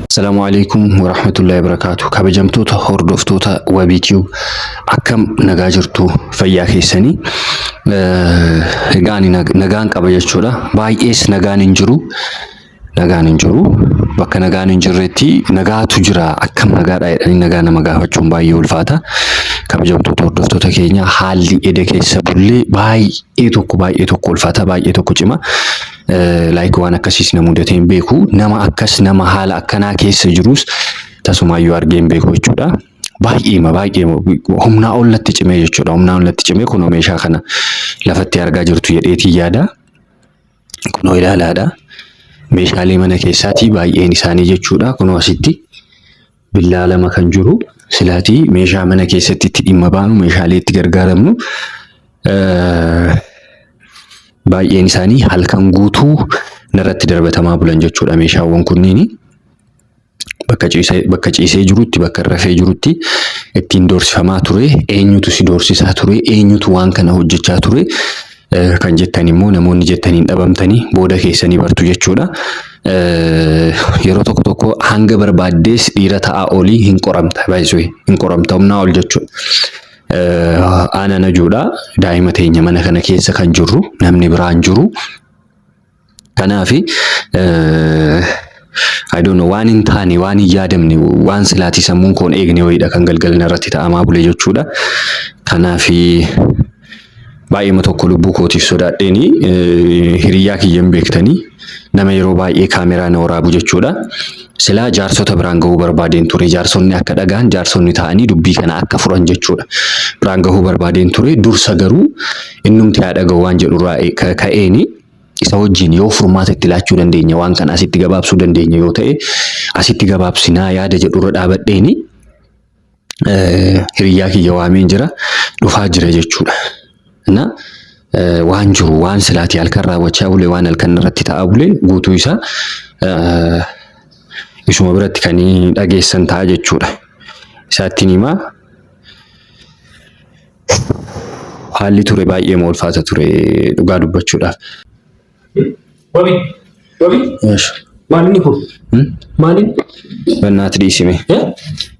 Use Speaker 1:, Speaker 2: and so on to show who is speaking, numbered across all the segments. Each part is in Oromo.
Speaker 1: Assalaamu alaikum warahmatullahi wabarakatuh. Kabajamtoota hordoftoota Wabii Tube, akkam nagaa jirtu? Fayyaa keessanii? Egaa ani nagaan qaba jechuudha. Baay'ees nagaan hin jiru. Nagaan hin jiru. Bakka nagaan hin jirretti nagaatu jira, akkam nagaadha jedhanii nagaa nama gaafachuun baay'ee ulfaata. Kabajamtoota hordoftoota keenya, haalli eda keessa bullee baay'ee tokko baay'ee tokko ulfaata, baay'ee tokko cima. Like waan akkasiis na mudatee hin beeku. Nama akkas, nama haala akkanaa keessa jirus tasumaayyuu argee hin beeku jechuudha. Baay'eema baay'eema humnaa ol natti cimee jechuudha. Humnaa ol natti cimee. Kunoo meeshaa kana lafatti argaa jirtu jedheetii yaada. Kunoo ilaalaadha. Meeshaalee mana keessaatii baay'een isaanii jechuudha. Kunoo asitti billaa lama kan jiru, silaatii meeshaa mana keessatti itti dhimma baanu, meeshaalee itti gargaaramnu baay'een isaanii halkan guutuu narratti darbatamaa bulan jechuudha meeshaawwan kunniini. Bakka ciisee jirutti, bakka rafee jirutti ittiin doorsifamaa ture. Eenyutu si doorsisaa ture? Eenyutu waan kana hojjechaa ture? Kan jettan immoo namoonni jettaniin dhabamtanii booda keessanii bartu jechuudha. Yeroo tokko tokko hanga barbaaddees dhiira ta'aa olii hin qoramta, baay'isuu hin qoramta, humnaa ol jechuudha. Ana najuudha, daa'ima teenya mana kana keessa kan jirru, namni biraan jiru. Kanaafi I don't know, waan hin taane, waan hin yaadamne, waan silaatii sammuun koon eegne wayiidha kan galgala irratti ta'amaa bule jechuudha. Kanaafi baay'eema tokko lubbuu kootiif sodaadheeni hiriyyaa kiyyan beektanii, nama yeroo baay'ee kaameraa na waraabu jechuudha. Silaa jaarsota biraan gahuu barbaadeen ture. Jaarsonni akka dhagaan, jaarsonni ta'anii dubbii kana akka furan jechuudha. Biraan gahuu barbaadeen ture. Dursa garuu innumti haa dhaga'u waan jedhurraa ka'eeni isa wajjin yoo furmaata itti laachuu dandeenya, waan kana asitti gabaabsuu dandeenya yoo ta'e, asitti gabaabsinaa yaada jedhurra dhaabadheeni hiriyyaa kiyya waameen jira, dhufaa jira jechuudha. Na waan jiru, waan silaatii halkan raawwachaa bule, waan halkan irratti ta'aa bule guutuu isaa isuma biratti kan dhageessan ta'a jechuudha. Isaattiin himaa, haalli ture baay'ee ulfaata ture dhugaa dubbachuudhaaf.
Speaker 2: Wabi, wabi, maal inni kun? Maali?
Speaker 1: Bannaati dhiisime.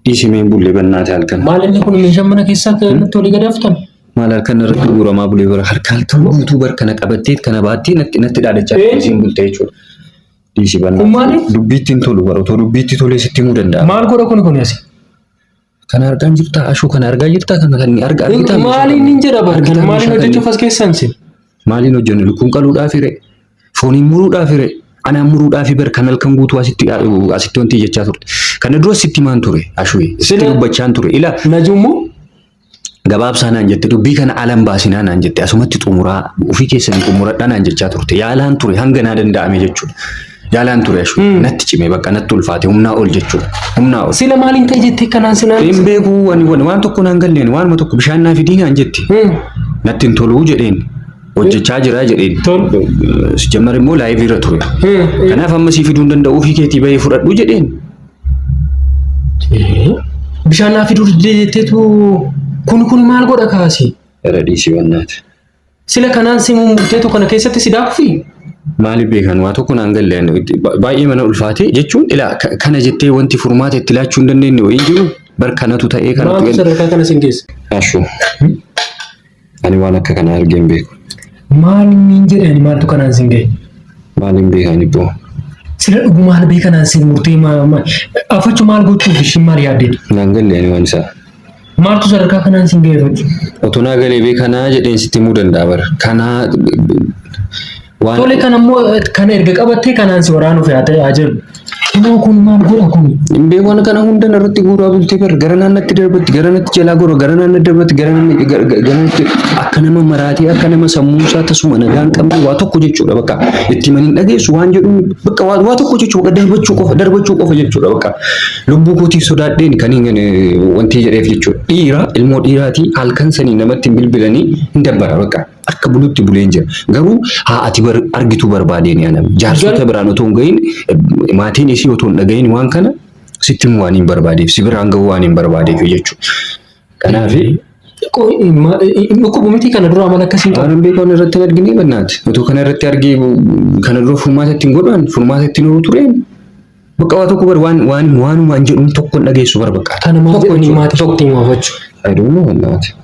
Speaker 1: Dhiisime, hin bulle bannaati halkan.
Speaker 2: Maal inni kun, meeshaan mana keessaa natti olii gad haftan?
Speaker 1: Maal halkan irratti guuramaa bulee bara, harka halkan guutuu bar kana qabattee, kana baattee natti natti dhaadachaa isiin bulte jechuudha. Dhiisi
Speaker 2: Kun maali?
Speaker 1: bannaati. Dubbiitti hin tolu bara, otoo dubbiitti tolee sitti himuu danda'a.
Speaker 2: Maal godha kuni asi?
Speaker 1: Kana argaa jirtaa, Ashuu? Kana argaa jirtaa? Kana kan argaa argitaa?
Speaker 2: Maaliin hin jedha bara
Speaker 1: Argitaa
Speaker 2: kana maaliin
Speaker 1: meeshaa
Speaker 2: hojjechuuf as keessan si?
Speaker 1: Maaliin hojjennu? Lukkuun qaluudhaaf hiree? Fooniin muruudhaaf hiree? Anaan muruudhaaf bar kan halkan guutuu asitti asitti wanti jechaa turte. Kana dura sitti himaan ture, Ashuye. Sitti dubbachaan ture. Ila
Speaker 2: Najuummoo
Speaker 1: gabaabsaa naan jette, dubbii kana alan baasinaa naan jette, asumatti xumuraa, ofii keessanii xumuradhaa naan jechaa turte. Yaalaan ture hanga naa danda'ame jechuudha. Yaalaan ture, Ashuye. Natti cime, bakka natti ulfaate, humnaa ol jechuudha. Humnaa ol.
Speaker 2: Sila maaliin ta'e jettee kanaan sinaan?
Speaker 1: Hin beeku, ani waan tokko naan galleen, waanuma tokko bishaan naa fidii naan jette. Natti hin toluu jedheen. Hojjechaa jira jedheen.
Speaker 2: Tol.
Speaker 1: Jammar immoo live irra ture. Kanaaf amma sii fiduu hin danda'u, ofii keetii bahee fudhadhu jedheen.
Speaker 2: Bishaan naa fiduu didee jetteetu kun maal godha kaasi?
Speaker 1: Irra dhiisii wannaati.
Speaker 2: Sila kanaan si mummurteetu kana keessatti si daakufi?
Speaker 1: Maaliif beekan, waa tokko naan galle, baay'ee mana ulfaate jechuun. Ilaa, kana jettee wanti furmaata itti laachuu hin dandeenye wayii jiru bar, kanatu ta'ee kanatu.
Speaker 2: Maaltu sadarkaa kana sin geesse?
Speaker 1: Ashuu. Ani waan akka kanaa argee hin beeku.
Speaker 2: Maal niin jedhani, maaltu kanaan sin ga'e?
Speaker 1: Maaliin beekan ibboo?
Speaker 2: Sila dhugumaan beekanaan sin murtee afachu maal gochuuf, ishiin maal yaaddeetu?
Speaker 1: Naan galle ani waan isaa.
Speaker 2: Maaltu sadarkaa kanaan sin ga'e, fachu?
Speaker 1: Otoo naa galee beekanaa jedheen sitti himuu danda'a bara. Kanaa waan
Speaker 2: Tole, kan ammoo kana erga qabattee kanaan si waraanuuf haa ta'e haa jedhu. Kunoo kun maal godha kuni?
Speaker 1: Hin beeku, waan kana hunda irratti guuraa bultee bar, gara naannatti darbatti, gara natti jalaa gora, gara naannatti darbatti, gara natti akka nama maraatee, akka nama sammuu isaa tasuma nagaa hin qabne, waa tokko jechuudha. Bakka itti himan hin dhageessu, waan jedhu bakka waa tokko jechuudha, bakka darbachuu qofa, darbachuu qofa jechuudha. Bakka lubbuu kootiif sodaadheen kan hin wanti jedheef jechuudha. Dhiira, ilmoo dhiiraatii halkan sanii namatti hin bilbilanii hin dabbara, bakka akka bulutti buleen jira. Garuu haa ati argituu barbaadeen yaanam. Jaarsota biraan otoo hin gahin, maatiin isii otoo hin dhagahin, waan kana sitti himuu waan hin barbaadeef, si biraan gahuu waan hin barbaadeef jechuudha. Kanaaf
Speaker 2: Dhukkubu miti kana dura amala akkasii hin qabu.
Speaker 1: Waan beeku irratti hin argine bannaati. Otoo kana irratti argee kana dura furmaata ittiin godhan, furmaata ittiin horuu tureen. Bakka waa tokko bar waan waan waanumaan jedhuun tokko hin dhageessu bar bakka.
Speaker 2: Kana maal
Speaker 1: Tokko
Speaker 2: jedhanii
Speaker 1: jechuudha.
Speaker 2: maatii
Speaker 1: Tokko.
Speaker 2: isheetti himu afachuu?
Speaker 1: I don't know bannaati.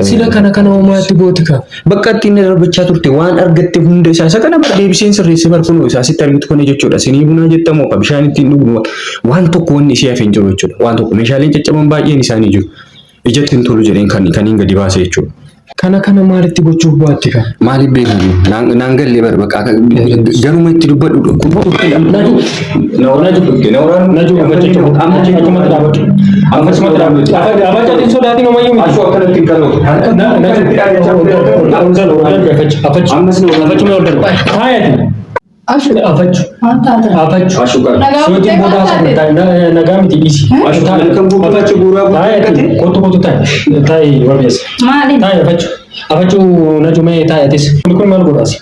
Speaker 2: Sila kana kana homaatti gooti ka.
Speaker 1: Bakka ittiin darbachaa turte waan argatte hunda isaa isa kana bar deebiseen sirreessee bar kunoo isaa sitti argitu kana jechuudha. Sinii bunaa jettamoo ka bishaan ittiin dhugnu waan tokko wanni ishee hafe hin jiru jechuudha. Waan tokko meeshaaleen caccaban baay'een isaanii jiru. Ijatti hin tolu jedheen kan hin gadi baase jechuudha.
Speaker 2: Kana kana maalitti gochuuf baatti ka?
Speaker 1: Maaliif beeku naan gallee bar bakka garuma itti dubbadhu.
Speaker 2: Naju. Naju achumatti dhaabadhu. Achumatti dhaabadhu. Afacha sodaatiin homayyuu miti.
Speaker 1: Ashuu akkanatti hin qabu.
Speaker 2: Afachu.
Speaker 1: Ammas na
Speaker 2: Afachu mee ol darba. Taayati.
Speaker 3: Ashu.
Speaker 2: Afachu.
Speaker 3: Maal taate?
Speaker 2: Afachu.
Speaker 1: Ashuu qaba.
Speaker 3: Nagaa
Speaker 2: Sootiin
Speaker 3: buutee
Speaker 2: booda
Speaker 3: maal
Speaker 2: haasofna.
Speaker 3: taate?
Speaker 2: Taayi nagaa miti dhiisi.
Speaker 1: Ashuu halkan guutuu guuraa
Speaker 2: Taayati. Kottu kottu taayi. Taayi wabeessa.
Speaker 3: Maali?
Speaker 2: Taayi afachu. Afachu naju mee taayatis. Kun maal godhaas?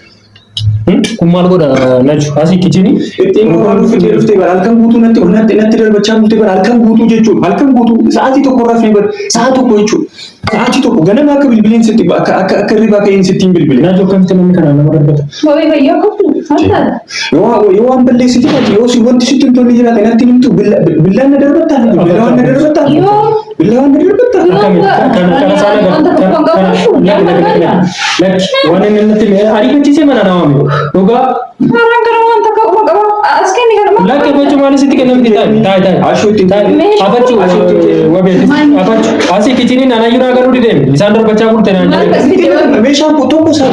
Speaker 2: Kun maal godha naju? Asii kichini.
Speaker 1: Ittiin waan dhuftee dhuftee bara halkan guutuu natti natti natti darbachaa bultee bara halkan guutuu jechuudha. Halkan guutuu sa'aatii tokko irraa fi bara sa'a tokko jechuudha. Sa'aatii tokko ganama akka bilbileen sitti akka akka akka hirribaa ka'een sitti hin bilbile.
Speaker 2: Naju akkamitti namni kanaan nama darbata?
Speaker 3: Wabii fayyaa qabdu? Maal taate?
Speaker 1: Yoo yoo waan balleessite taate, yoo si wanti sitti hin tolle jiraate natti himtu, billaan na darbattaa, billaan na darbattaa,
Speaker 3: Yoo
Speaker 1: billaan na darbattaa.
Speaker 2: Akkamitti? Kana kana
Speaker 3: Wanta tokko hin qabu ashu.
Speaker 2: Lakki lakki lakki lakki. Waan inni natti ariifachiisee mana nama waame. Dhugaa
Speaker 3: Karaan kana wanta qabu qaba. As kenni kana maal?
Speaker 2: Lakki afachu maal sitti kennamti? Taayi taayi taayi.
Speaker 1: Ashuu ittiin
Speaker 2: Taayi
Speaker 3: Meeshaa
Speaker 2: afachu wabeeti. Afachu asii kichiniin anayyuu naa garuu dideemi. Isaan darbachaa burte naan
Speaker 3: Maal
Speaker 2: jedhe.
Speaker 3: akkasitti
Speaker 1: Meeshaan kun tokko isaa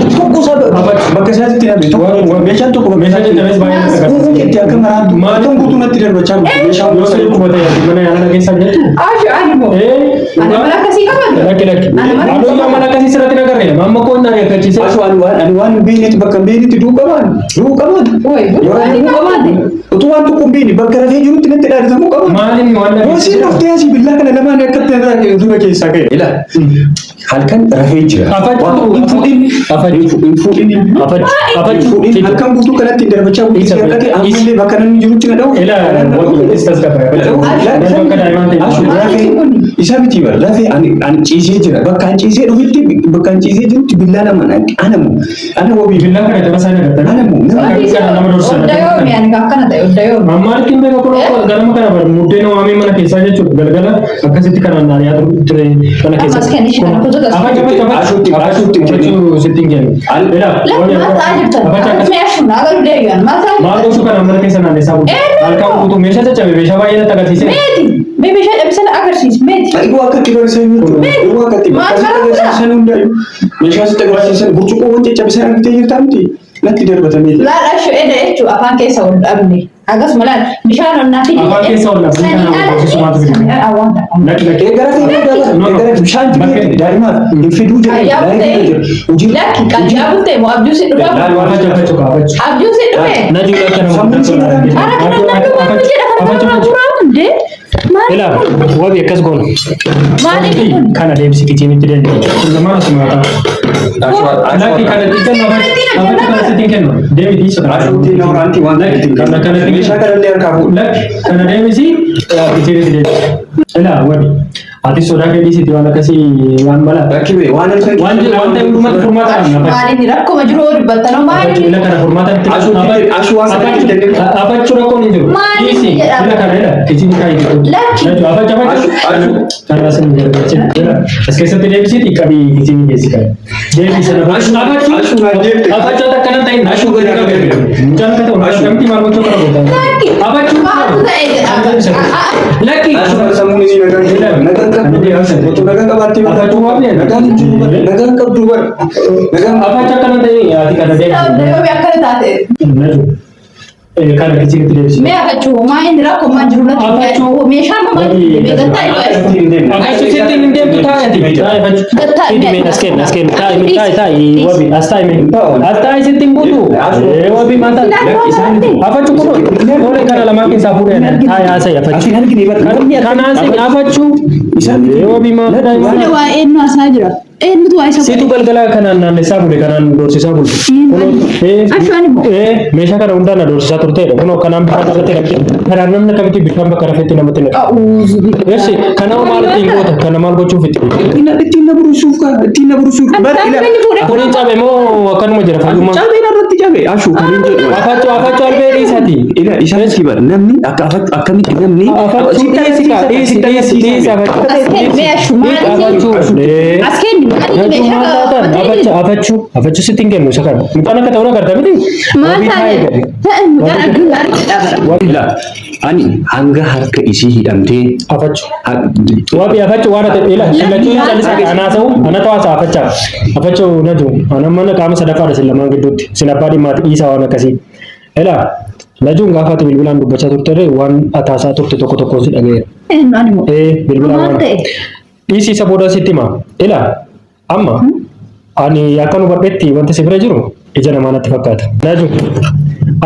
Speaker 1: bakka isaatti hidhame, tokko meeshaan tokko bakka
Speaker 2: Meeshaa
Speaker 1: isaatti
Speaker 2: jajjabees baay'ee natti
Speaker 1: hidhame.
Speaker 2: agarsiisa.
Speaker 1: Itti akka maraatu halkan guutuu natti darbachaa bultee meeshaan
Speaker 2: Yoo sirrii qubate mana yaala keessa jettu.
Speaker 3: Ashu ani moo?
Speaker 2: Ee
Speaker 3: Ani
Speaker 2: dhugaa.
Speaker 3: mana akkasii qabatu?
Speaker 2: Lakki lakki.
Speaker 3: Ani mana
Speaker 2: Aduun amala akkasii sirratti nagarree. Amma koo inni ariifachiisee.
Speaker 1: Ashu ani waan hin beeknetti, bakka hin beeknetti du'uu qabaan, du'uu qabaan.
Speaker 3: Woy
Speaker 1: Yoo
Speaker 3: ani
Speaker 1: du'uu qabaan.
Speaker 3: qabate.
Speaker 1: Utuu waan tokko hin beekne bakka rafee jirutti natti dhaadatamuu qabaan.
Speaker 2: Maaliin waan
Speaker 1: Yoo siin dhuftee asii billaa kana lamaan akkatti irraa dura keessaa ka'e. Ila halkan rafee jira.
Speaker 2: Afachu.
Speaker 1: Waan tokko hin fuudhin.
Speaker 2: Afachu.
Speaker 1: Hin fuudhin.
Speaker 2: Afachu.
Speaker 1: Hin
Speaker 2: Afachu.
Speaker 1: fuudhin. Halkan guutuu kanatti hin darbachaa bultee
Speaker 2: Isa-
Speaker 1: akkate ammallee bakka namni jirutti na dha'u.
Speaker 2: Ila wabii tasgabbaa'e. Akka daa'imaan ta'e.
Speaker 1: Ashu lafee isa miti bara lafee ani ciisee jira, bakka ani ciisee dhufitti, bakka ani ciisee jirutti billaa lama anamu ana wabii
Speaker 2: Billaa kana jala isaa nagartanii.
Speaker 1: anamu nama
Speaker 2: Akkamitti kana nama dursan?
Speaker 3: Odda yoomi ani akkana ta'e odda yoomi.
Speaker 2: Amma arkin beeka kun ganama kana bar muddeen waamee mana keessaa jechuudha. Galgala akkasitti kanaan naariyaa ture mana keessa.
Speaker 3: Ammas kenni ishee kana kutuutas.
Speaker 2: Afachu afachu afachu.
Speaker 1: Ashuutti hin kennu.
Speaker 2: Afachu sitti hin kennu. Ila
Speaker 3: Lakki maal ta'aa jirtan?
Speaker 2: Afachu akkas.
Speaker 3: Akkasuma ashu naa garuu deebi'an maal ta'aa
Speaker 2: Maal
Speaker 3: jirtan?
Speaker 2: gochuu kana mana keessa naannessaa bulchu?
Speaker 3: Ee,
Speaker 2: Halkan guutuu meeshaa caccabe, meeshaa baay'ee natti agarsiise.
Speaker 3: Meeti mee meeshaa cabsana agarsiis meeti.
Speaker 1: Dhuguu akka itti barsiisan jechuudha. Dhuguu akka itti
Speaker 3: Maal
Speaker 1: bakka sitti agarsiisan hundaayyuu meeshaa sitti agarsiisan, burcuqqoowwan caccabisan argitee jirtaa miti natti darbatamee jira.
Speaker 3: Laal ashu eda jechuun afaan keessa ol dhabne akkasuma laal bishaan onnaa fi
Speaker 2: Afaan keessa ol dhabne, kana barsiisumaatu fide. Lakki lakki.
Speaker 1: Gara ta'e
Speaker 2: No, no.
Speaker 1: gara bishaan jireenya daa'imaaf hin fiduu jedhee
Speaker 3: Qal'aa
Speaker 1: daa'ima
Speaker 3: buttee
Speaker 1: jira. Hojii
Speaker 3: lakki qal'aa buttee moo abjuu si dhufa
Speaker 2: Laal afachu afachu afachu.
Speaker 3: abjuu si dhufe.
Speaker 2: Najuu lakki nama
Speaker 1: Sammuun
Speaker 2: guddaa
Speaker 1: si
Speaker 2: tola.
Speaker 3: Ara kana nan dhumaa jedha kana
Speaker 2: Afachu
Speaker 3: nama
Speaker 2: afachu.
Speaker 3: buraa hundee.
Speaker 2: Ila wabii akkas goonu.
Speaker 3: Maaliif kun?
Speaker 2: Kana deebisi kichinitti deebi'i. Kun lamaan asuma ta'a. Lakki kana itti kennu afachu. Afachu kana sitti hin kennu. Deemi dhiisa kana.
Speaker 1: Ashuutti na waraanti waan ta'eef ittiin
Speaker 2: Kana kana
Speaker 1: kennu. Meeshaa kanallee harkaa fuudhu.
Speaker 2: Lakki kana deebisi kichinitti deebisi. Ila wabii. Ati sodaa kee dhiisiti waan akkasii waan balaa.
Speaker 1: Lakki bee waan halkan
Speaker 2: Waan waan ta'e hundumatti furmaata qabna. Afachu.
Speaker 3: Maaliin rakkoma jiru hoo dubbattanoo
Speaker 2: Afachu
Speaker 3: maaliin?
Speaker 2: ila kana furmaata itti
Speaker 1: Ashu waan kana itti kennu.
Speaker 2: Afachu rakkoon hin jiru.
Speaker 3: Maaliif
Speaker 2: Dhiisi
Speaker 3: jedhama?
Speaker 2: ila kana ila kichini kaayi jiru.
Speaker 3: Lakki.
Speaker 2: Najuu afachu afachu.
Speaker 1: Ashu
Speaker 2: Kana asin gargaarchi. As keessatti deebisiiti qabii kichini geessi qabi. Deebii sana
Speaker 1: Ashu
Speaker 2: afachu.
Speaker 1: na deebite.
Speaker 2: Afachu akkana ta'in
Speaker 1: Ashu gadi qabe.
Speaker 2: Mucaan akka ta'u akkamitti maal gochuu kana goota?
Speaker 3: Lakki.
Speaker 2: Afachu.
Speaker 3: Maaltu ta'e jedhama?
Speaker 2: Lakki.
Speaker 1: Ashu sammuun isii nagaa hin jiru. Nagaan qabdu. Otoo nagaa qabaattee
Speaker 2: Afachu waan
Speaker 1: nagaan hin jiru bara. Nagaan qabdu bara. Nagaan
Speaker 2: Afachu akkana ta'in ati kana
Speaker 3: Odda
Speaker 2: deebisi.
Speaker 3: yoomi akkana taate?
Speaker 2: Najuu. Kana kichinitti deebisi.
Speaker 3: Mee afachuu maa inni rakkoo maa jiru natti
Speaker 2: Afachuu.
Speaker 3: meeshaan maa jiru gattaa
Speaker 1: Asitti hin deemne.
Speaker 2: Afachu sitti hin deemtu taa'ati. Taa'i afachu.
Speaker 3: Gattaa
Speaker 2: Fidi mee as kenni as kenni taa'i taa'i taa'i wabi as taa'i mee. As taa'i sitti hin buutu. Ee wabii maal taate? Afachuu kun qola kana lamaan keessaa fuudhee taa'ee haasa'e afachuu.
Speaker 4: Asin argine bara. Namni
Speaker 2: Kanaan si afachuu.
Speaker 4: Isaan
Speaker 2: Ee wabii maal
Speaker 3: Fuula waa eenyu haasa'aa jira? Eenyutu waa isa
Speaker 2: Situ galgala kanaan naannessaa bule kanaan doorsisaa bulte. Kunoo
Speaker 3: Ashaan immoo.
Speaker 2: ee meeshaa kana hundaan na doorsisaa turteedha. Kunoo kanaan bishaan irratti naqxe. Kanaan namni akkamitti bishaan bakka rafetti namatti naqa.
Speaker 3: A'uuzu billah.
Speaker 2: Eessi kana maal ittiin goota? Kana maal gochuuf itti goota?
Speaker 4: Ittiin na burusuuf kaa ittiin na burusuuf.
Speaker 3: Kan inni fuudhee
Speaker 2: Kuniin cabe moo akkanuma jira fayyummaa?
Speaker 4: Cabeen irratti cabe ashuu kan hin jedhu.
Speaker 2: Afachuu afachuu albee dhiisati.
Speaker 4: Ila isaan si bara namni akka akkamitti namni
Speaker 2: Afachuu dhiisi kaa dhiisi dhiisi dhiisi afachuu.
Speaker 3: As kenni mee ashu maal
Speaker 2: Afachuu. Ee.
Speaker 3: As kenni maal
Speaker 2: Nyaachuu
Speaker 3: meeshaa
Speaker 2: maal taatan?
Speaker 3: qabatee
Speaker 2: Afachuu afachuu afachuu sitti hin kennu isa kana. Mucaan akka ta'uu agarta miti?
Speaker 3: Maal
Speaker 2: Wabii taa'ee
Speaker 3: taate?
Speaker 2: gadi.
Speaker 3: Ta'e mucaan addunyaa irratti dhabara.
Speaker 1: Ila ani hanga harka isii hidhamtee
Speaker 2: Afachuu. Wabii afachuu waan ati ila lachuu callisaa anaa ta'u ana ta'u haasaa afachaa. Afachuu naju ana mana qaama sadaffaadha sin lamaan gidduutti sin abbaa dhimmaati dhiisaa waan akkasii. Ila lajuun gaafa ati bilbilaan dubbachaa turte waan ataasaa turte tokko tokkoon si dhaga'eera.
Speaker 3: Eenyu ani moo?
Speaker 2: Ee bilbilaan
Speaker 3: Maal
Speaker 2: waan
Speaker 3: ta'e?
Speaker 2: dhiisii isa booda sitti hima. Ila amma ani akka nu hubadhetti wanti si bira jiru ija namaa natti fakkaata. Naju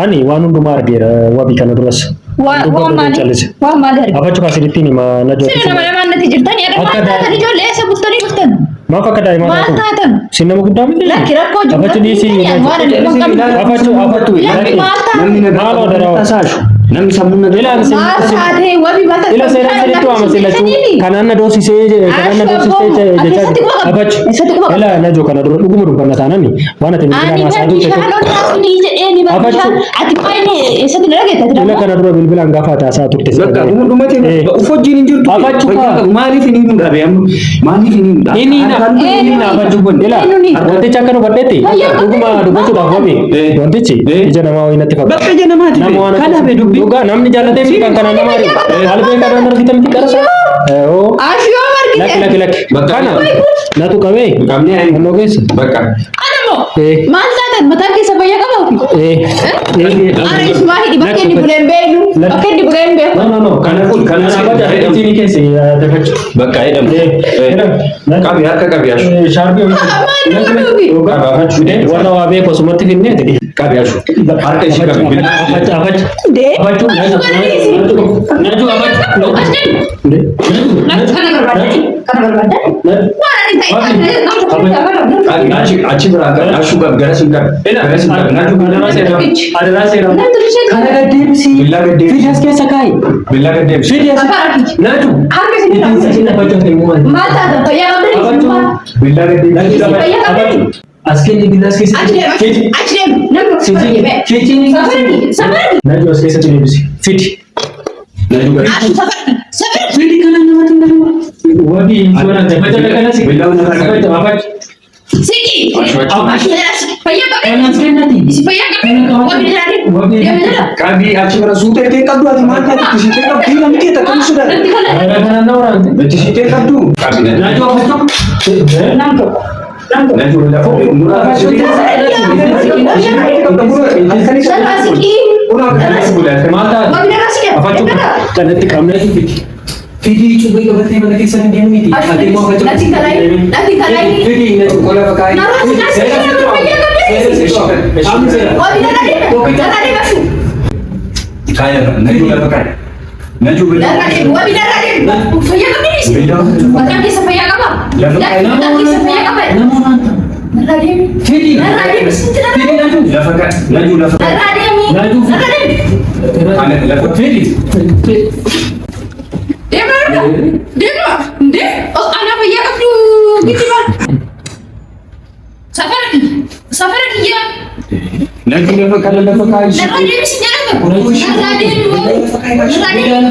Speaker 2: ani waan hundumaa argeera wabii kana duras.
Speaker 3: Waan
Speaker 2: Dubbadhu
Speaker 3: maali?
Speaker 2: callise.
Speaker 3: Waan maali argite?
Speaker 2: Afachuu kaasittiin hima naju.
Speaker 3: Sina nama lamaan natti jirtan yaada
Speaker 2: Akka
Speaker 3: maal taatan ijoollee eessa bultanii dhuftan?
Speaker 2: Maaf akka daa'imaa
Speaker 3: Maal
Speaker 2: taatu?
Speaker 3: taatan?
Speaker 2: Sin nama guddaa miti?
Speaker 3: Lakki rakkoo jiru.
Speaker 2: Afachuu dhiisii.
Speaker 3: Waan ani hin qabne.
Speaker 2: Afachuu afachuu.
Speaker 3: Lakki maal taate?
Speaker 1: namni nagaa
Speaker 2: Maal odaraa?
Speaker 1: tasaashu namni sammuu nagaa
Speaker 2: Ilaan sin
Speaker 3: Maal taate? Wabii maal taate?
Speaker 2: ila seeraan sirriitti waama si lachuu kanaan na doorsisee kanaan na doorsisee jechaa jiru. Afachu.
Speaker 3: Eessatti quba qabda?
Speaker 2: Ila najoo kana dura dhuguma dubbanna taanani waan ati bilbilaan
Speaker 3: Ani
Speaker 2: haasaa
Speaker 3: bar
Speaker 2: turte
Speaker 3: bishaan ol kaasuu jedhee ni bar
Speaker 2: Afachuu.
Speaker 3: bishaan ati maal eessatti na dhageette ati
Speaker 2: ila
Speaker 3: damma?
Speaker 2: kana dura bilbilaan gaafa ati haasaa turte si
Speaker 4: Bakka
Speaker 2: dhaga'e.
Speaker 4: dhumate
Speaker 2: Eh.
Speaker 4: uf wajjin hin jirtu.
Speaker 2: Afachuu kaa.
Speaker 4: Maaliif inni nu dhabe amma? Maaliif inni nu dhabe?
Speaker 2: Inni na inni na afachuu ila wantichi akka nu badhetti dhuguma dubbachuudhaaf wabi
Speaker 4: Eh.
Speaker 2: wantichi
Speaker 4: Eh.
Speaker 2: ija namaa wayii natti fakkaata.
Speaker 4: Bakka ija namaati.
Speaker 2: Nama waan
Speaker 4: Kana hafe dubbii.
Speaker 2: Dhugaa namni jaallatee miti kan kanaan nama ari'u. Albee kanaan argite miti qarasa. Oo.
Speaker 3: Ashuu yoo
Speaker 2: Lakki
Speaker 3: argite.
Speaker 2: lakki lakki.
Speaker 1: Bakka-
Speaker 2: Kana natu qabee.
Speaker 1: Qabnee ani.
Speaker 2: Fannoo keessa.
Speaker 1: Bakka.
Speaker 3: Ana moo?
Speaker 2: Eh.
Speaker 3: Maal taatan mataan keessa fayyaa qabaa ofi?
Speaker 2: Eh.
Speaker 3: Ara isumaa hidhi bakka inni bulee hin beeknu.
Speaker 2: Lakki.
Speaker 3: Bakka inni bulee hin beeku.
Speaker 2: No no no.
Speaker 1: Kana kun kana
Speaker 2: Kana abaja ittiin keessa dafachuu.
Speaker 1: Bakka jedhamu.
Speaker 2: Eh.
Speaker 1: Qabi harka qabi ashu.
Speaker 2: Shaarbii
Speaker 3: Maal godhuufi?
Speaker 1: Qabi afachuu.
Speaker 2: Warra waa beeku osumatti finneeti.
Speaker 1: Qabi ashu. Harka ishii qabi.
Speaker 2: Afacha afacha.
Speaker 3: Dee.
Speaker 2: Afachuu.
Speaker 3: Ashuu kana dhiisi.
Speaker 2: Naju afachu.
Speaker 3: As deemu. Lakki kana barbaadani? Kana barbaadani? Waan ani ta'e nama tokko barbaadani.
Speaker 1: Qabi achi achi biraa qabi ashu qabi gara siin qabi. Gara siin qabi. Naju
Speaker 2: Adaraa seera. Adaraa seera.
Speaker 3: Namni tokkicha
Speaker 2: Kana gaddeebisi.
Speaker 1: Billaa gaddeebisi.
Speaker 2: Fidi as keessa kaa'i.
Speaker 1: Billaa gaddeebisi.
Speaker 2: Fidi as.
Speaker 3: Afaan argiti.
Speaker 2: Naju.
Speaker 3: Harka isin
Speaker 2: Ittiin isin afachuu ta'e uumaan.
Speaker 3: Maal taatan fayyaa qabdanii isin maal?
Speaker 1: Billaa gaddeebisi.
Speaker 3: Isin fayyaa qabdanii?
Speaker 2: As kenni billaa as keessa.
Speaker 3: Achi deema.
Speaker 2: Fidi.
Speaker 3: Achi deema. Namni tokko
Speaker 2: Fidi.
Speaker 3: deeme.
Speaker 2: Fidi.
Speaker 3: Safarri. Safarri.
Speaker 2: Naju as keessatti deebisi. Fidi.
Speaker 1: Naju qabi.
Speaker 3: Ashu safarri. Safarri.
Speaker 2: Fidi kana namatti hin darbu. Wabii insurance. Afacha kana si.
Speaker 1: Billaa nama qabi.
Speaker 2: Afacha afacha.
Speaker 3: Siki.
Speaker 1: Ashu achi.
Speaker 3: Ashu fayyaa
Speaker 2: Kana
Speaker 3: qabdanii.
Speaker 2: as kennati.
Speaker 3: Isin fayyaa qabdanii. Wabii jiraate.
Speaker 2: Wabii.
Speaker 3: Deema jira.
Speaker 4: Qabi achi bira suutee ta'e qabdu ati maal taate itti siitee qabdu dhiira miti takka sodaata.
Speaker 3: Namni kana.
Speaker 2: Kana kana na waraante.
Speaker 4: Itti siitee qabdu.
Speaker 1: Qabi naju.
Speaker 2: Naju afachuu.
Speaker 3: Nam tokko. Nam tokko.
Speaker 1: Naju lafa. Muraa.
Speaker 3: Sarara siqii.
Speaker 2: Maal taate?
Speaker 3: Wabii dara siqee.
Speaker 2: Afachuu kanatti qabnee fidi. Fidi cubbee qabattee mana keessa hin deemu miti. Ati immoo afachuu.
Speaker 3: Natti kalai. Natti kalai.
Speaker 2: Fidi naju.
Speaker 4: Qola bakka
Speaker 3: Narraa siqaa siqee fayyaa qabdanii. Wabii dara deema. Dara deema shu.
Speaker 1: Kaaya naju lafa kaaya. Naju billaa.
Speaker 3: Dara deema. Wabii dara deema. Fayyaa qabdanii.
Speaker 1: Billaa.
Speaker 3: Mataan keessa fayyaa qabaa?
Speaker 1: Lafa
Speaker 3: Lakki mataan keessa fayyaa qabaa?
Speaker 2: Nama waraanta.
Speaker 3: Narraa deemi.
Speaker 2: Fidi.
Speaker 3: Narraa deemi. Sitti narraa
Speaker 2: Fidi naju.
Speaker 1: Lafa kaaya. Naju lafa kaaya.
Speaker 3: Narraa deemi.
Speaker 2: Naju.
Speaker 3: Narraa deemi.
Speaker 1: Ana lafa.
Speaker 2: Fidi.
Speaker 3: Deema narraa. Deema. Ndee. Ana fayyaa qabdu giddi baal. Safara kiyya. Safara kiyya.
Speaker 1: Naju lafa kaaya lafa kaaya.
Speaker 3: Narraa deemi si jedhama. Narraa deemi. Narraa deemi.